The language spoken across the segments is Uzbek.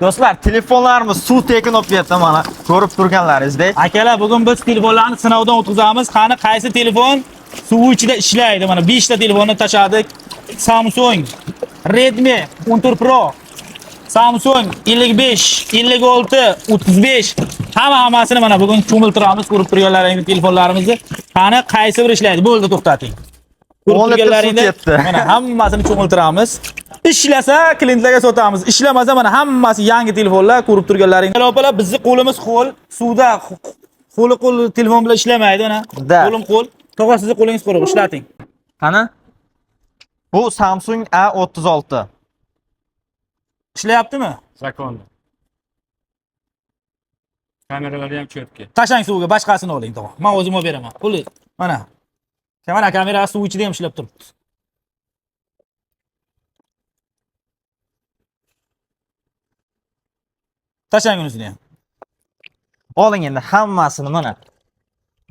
Do'stlar, telefonlarimiz suv tekin olib ketdi mana ko'rib turganlaringizdek. Akalar, bugun biz telefonlarni sinovdan o'tkazamiz. Qani qaysi telefon suv ichida ishlaydi? Mana 5 ta telefonni tashladik. Samsung Redmi 14 Pro, Samsung 55, 56, 35 hammasini mana bugun cho'miltiramiz, ko'rib turganlaringiz telefonlarimizni. Qani qaysi biri ishlaydi? Bo'ldi, to'xtating. Ko'rib 10 litr suv turganlaringda ketdi. mana hammasini cho'miltiramiz. Ishlasa klientlarga sotamiz. Ishlamasa mana hammasi yangi telefonlar ko'rib turganlaring. Opalar, bizni qo'limiz qo'l, suvda qo'li qo'l telefon bilan ishlamaydi mana. Da. Qo'lim qo'l. Tog'a, sizni qo'lingiz quruq, ishlating. Qani? Bu Samsung A36. Ishlayaptimi? Законно. Kameralari ham четкий. Tashlang suvga, boshqasini oling tog'a. Men o'zim olib beraman. Puli mana. Mana kamera suv ichida ham ishlab turibdi. Tashlang unisini ham. Oling endi hammasini mana.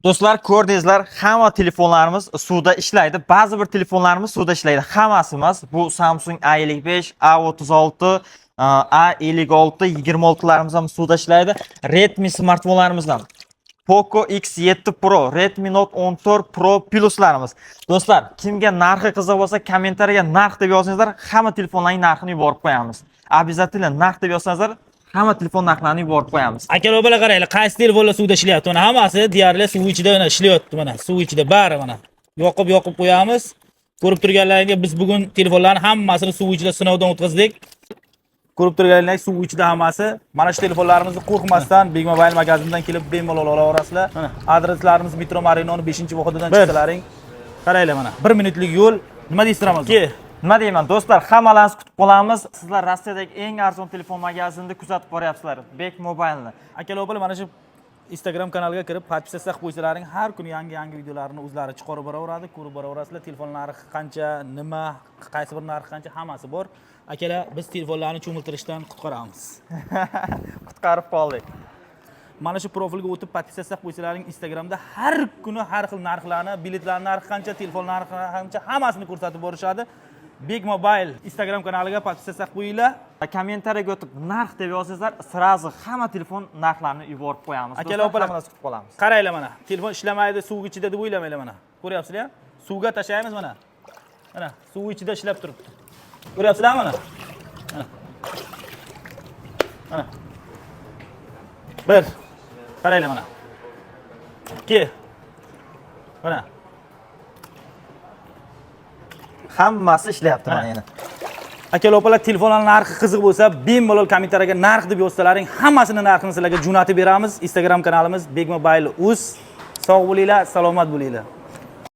Do'stlar, ko'rdingizlar, hamma telefonlarimiz suvda ishlaydi. Ba'zi bir telefonlarimiz suvda ishlaydi. Hammasi emas. Bu Samsung A55, A36, A56, 26larimiz ham suvda ishlaydi. Redmi smartfonlarimizdan Poco X7 Pro, Redmi Note 14 Pro Pluslarimiz. Do'stlar, kimga narxi qiziq bo'lsa, kommentariyaga narx deb yozingizlar, hamma telefonlarning narxini yuborib qo'yamiz. Обязательно narx deb yozsangizlar, hamma telefon narxlarini yuborib qo'yamiz. Akalar, opalar, qaranglar, qaysi telefonlar suvda ishlayapti? Mana hammasi deyarli suv ichida mana ishlayapti mana, suv ichida bari mana. Yoqib yoqib qo'yamiz. Ko'rib turganlaringdek biz bugun telefonlarni hammasini suv ichida sinovdan o'tkazdik. Ko'rib turganlaringdek suv ichida hammasi. Mana shu telefonlarimizni qo'rqmasdan Big Mobile magazindan kelib bemalol ola olasizlar. Adreslarimiz metro Marinoni 5-vohididan chiqsalaring. Qaranglar mana, 1 minutlik yo'l. Nima deysiz, Ramazon? Nima deyman, do'stlar, hammalaringizni kutib qolamiz. Sizlar Rossiyadagi eng arzon telefon magazinini kuzatib boryapsizlar, Bek Mobile'ni. Akalar, opalar, mana shu Instagram kanaliga kirib подписаться qilib qo'ysalaring, har kuni yangi-yangi videolarni o'zlari chiqarib boraveradi, ko'rib boraverasizlar. Telefon narxi qancha, nima, qaysi bir narxi qancha, hammasi bor. Akalar, biz telefonlarni cho'miltirishdan qutqaramiz. Qutqarib qoldik. Mana shu profilga o'tib подписаться qilib qo'ysalaring, Instagramda har kuni har xil narxlarni, biletlar narxi qancha, telefon narxi qancha, hammasini ko'rsatib borishadi. Big Mobile Instagram kanaliga подписаться qilib qo'yinglar. Kommentariyaga o'tib narx deb yozsangizlar, сразу hamma telefon narxlarini yuborib qo'yamiz. Akalar, Do'stlar, opalar. hammalaringizni kutib qolamiz. Qaranglar mana, telefon ishlamaydi suv ichida deb o'ylamanglar mana. Ko'ryapsizlar? Suvga tashlaymiz mana. Mana suv ichida ishlab turibdi. Ko'ryapsizlarmi mana? Mana. Mana. Bir. Qaranglar mana. Ikki. Mana. Hammasi ishlayapti mana Mana. endi. Akalar, opalar, telefonlar narxi qiziq bo'lsa, bemalol kommentariyaga narx deb yozsalaring, hammasini narxini sizlarga jo'natib beramiz. Instagram kanalimiz Big Mobile uz. Sog' bo'linglar, salomat bo'linglar.